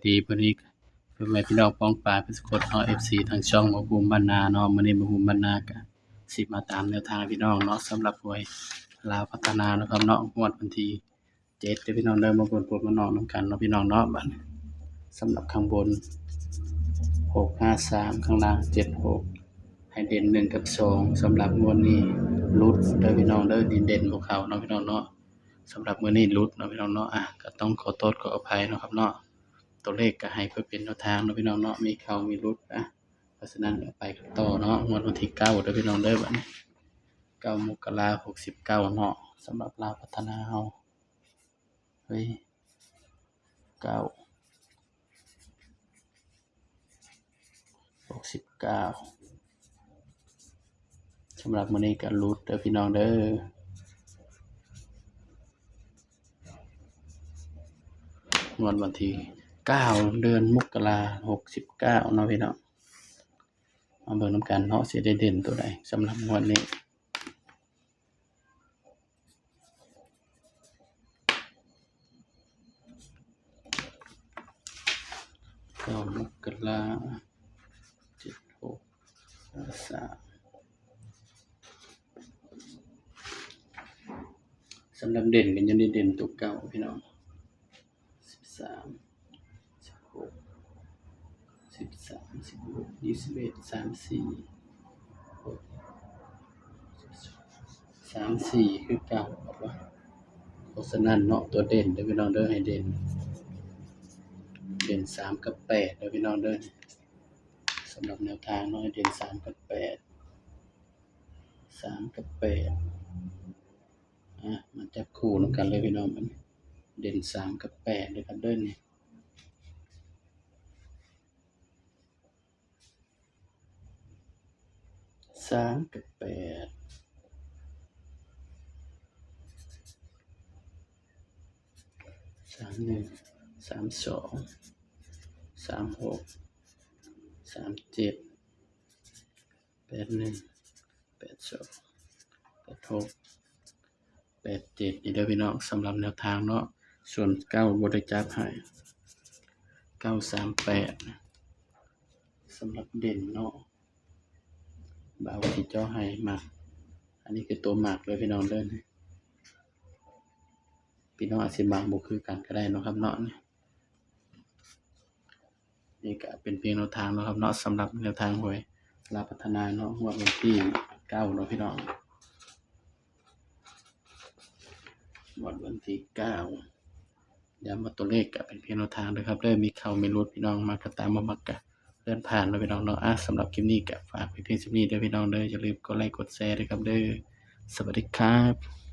ດີ ມື້ນີ້ພໍ່ແມ່ພີ່ນ້ອງປ້ອງປາຍເບິດສຸຄົນເນາະ ເອັຟຊີ ທາງຊ່ອງບ່າວບູມບ້ານນາເນາະ. ມື້ນີ້ບ່າວບູມບ້ານນາກະຊິມາຕາມແນວທາງໃຫ້ພີ່ນ້ອງເນາະ ສຳລັບຫວຍລາວພັດທະນາເນາະຄັບເນາະ ງວດວັນທີເຈັດເດີພີ່ນ້ອງເດີ. ມາເບິ່ງຜົນມານອກນຳກັນເນາະພີ່ນ້ອງເນາະ. ບາດນີ້ສຳລັບຂ້າງບົນ ຫົກຫ້າສາມ ຂ້າງລ່າງ ເຈັດຫົກ ໃຫ້ເດັ່ນ ໜຶ່ງ ກັບ ສອງ. ສຳລັບງວດນີ້ຫຼຸດເດີພີ່ນ້ອງເດີ ນີ້ເດັ່ນບໍ່ເຂົ້າເນາະພີ່ນ້ອງເນາະ. ສຳລັບມື້ນີ້ຫຼຸດເນາະພີ່ນ້ອງເນາະ. ອາ ກໍຕ້ອງຂໍໂທດຂໍອະໄພເນາະຄັບເນາະ ຕົວເລກກໍໃຫ້ເພື່ອເປັນແນວທາງເນາະພີ່ນ້ອງເນາະ ມີເຂົ້າມີຫຼຸດນະ. ເພາະສະນັ້ນກໍໄປກັນຕໍ່ເນາະ ງວດວັນທີເກົ້າເດີພີ່ນ້ອງເດີ. ບາດນີ້ ເກົ້າ ມົກກະລາ ຫົກສິບເກົ້າເນາະ ສຳລັບລາວພັດທະນາເຮົາ ເຮີ້ຍ ເກົ້າ ຫົກສິບເກົ້າ ສຳລັບມື້ນີ້ກໍຫຼຸດເດີພີ່ນ້ອງເດີ. ງວດວັນທີເກົ້າ ເດືອນມົກກະລາ ຫົກສິບເກົ້າເນາະພີ່ນ້ອງ. ມາເບິ່ງນຳກັນເນາະ ຊິໄດ້ເດັ່ນຕົວໃດສຳລັບງວດນີ້. ເກົ້າ ມົກກະລາ ເຈັດຫົກ ສາມ ສຳລັບເດັ່ນກໍຍັງໄດ້ເດັ່ນຕົວເກົ່າພີ່ນ້ອງ ສິບສາມ ສິບຫົກ ສິບສາມ ສິບຫົກ ຊາມສີ່ ສາມສີ່ຄືເກົ່າ. ເພາະສະນັ້ນເນາະ ຕົວເດັ່ນເດີພີ່ນ້ອງເດີ ໃຫ້ເດັ່ນ ເດັ່ນສາມກັບແປດເດີພີ່ນ້ອງເດີ. ສຳລັບແນວທາງເນາະ ໃຫ້ເດັ່ນສາມກັບແປດ ສາມກັບແປດ. ອາ ມາຈັບຄູ່ນຳກັນເລີຍພີ່ນ້ອງ ບາດນີ້ເດັ່ນສາມກັບແປດເດີຄັບເດີນີ້. ສາມກັບແປດ ສາມໜຶ່ງ ສາມສອງ ສາມຫົກ ສາມເຈັດ ແປດໜຶ່ງ ແປດສອງ ແປດຫົກ ແປດເຈັດ ນີ້ເດີພີ່ນ້ອງ ສຳລັບແນວທາງເນາະ. ສ່ວນເກົ້າບໍ່ໄດ້ຈັບໃຫ້ ເກົ້າສາມແປດ ສຳລັບເດັ່ນເນາະ ບ່າວຊິເຈາະໃຫ້ມັກ ອັນນີ້ຄືຕົວມັກເດີພີ່ນ້ອງເດີ. ພີ່ນ້ອງອາດຊິມັກບໍ່ຄືກັນກໍໄດ້ເນາະຄັບເນາະ. ນີ້ກະເປັນພຽງແນວທາງເນາະຄັບເນາະ ສຳລັບແນວທາງຫວຍລາວພັດທະນາເນາະ ງວດວັນທີເກົ້າເນາະພີ່ນ້ອງ ງວດວັນທີເກົ້າ. ຢ້ຳວ່າຕົວເລກກະເປັນພຽງແນວທາງເດີຄັບເດີ ມີເຂົ້າມີຫຼຸດພີ່ນ້ອງ ມັກກະຕາມ ບໍ່ມັກກະເລື່ອນຜ່ານເນາະພີ່ນ້ອງເນາະ. ອາ ສຳລັບຄລິບນີ້ກະຝາກໄວ້ພຽງສ່ຳນີ້ເດີພີ່ນ້ອງເດີ ຢ່າລືມກົດໄລກົດແຊເດີຄັບເດີ. ສະຫວັດດີຄັບ.